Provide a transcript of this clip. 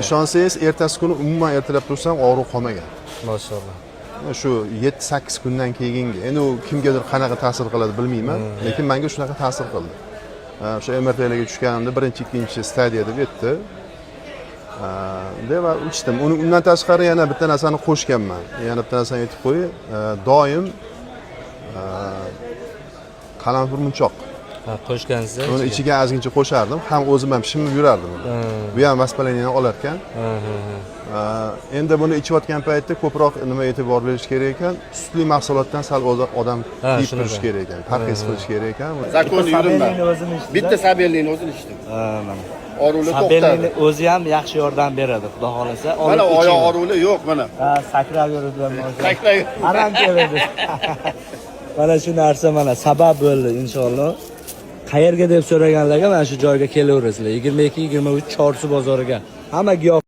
Ishonsangiz, ertasi kuni umuman ertalab tursam, og'riq qolmagan. Mashalloh. Shu 7-8 kundan keyingi. Endi u kimgadir qanaqa ta'sir qiladi, bilmayman, lekin menga shunaqa ta'sir qildi. O'sha MRTlarga tushganimda birinchi, ikkinchi stadiya deb aytdi. Va ichdim. Uni undan tashqari yana bitta narsani qo'shganman. Yana bitta narsani aytib qo'yay. Doim qalampir munchoq. Ha, qo'shgansiz. Uni ichiga ozgincha qo'shardim, ham o'zim ham shimib yurardim uni. Bu ham воспаление ni olar ekan. Ha, ha, ha. Endi buni ichayotgan paytda ko'proq nima e'tibor berish kerak ekan? Sutli mahsulotdan sal o'zi odam tiyib shunaqa. turish kerak ekan, parhez qilish kerak ekan. Закон yurimman. Sabelini o'zini ichdi. Bitta sabelini o'zini ichdim. Ha, mana. Og'riqlar Sabelini to'xtadi. o'zi ham yaxshi yordam beradi, xudo xohlasa. Mana Olib oyoq iching. og'riqlar yo'q mana. Ha, sakrab yuribdilar. Sakrab. Aram keladi. Mana shu narsa mana sabab bo'ldi inshaalloh. Qayerga deb so'raganlarga mana shu joyga kelaverasizlar. 22, 23 Chorsu bozoriga. Hamma giyoh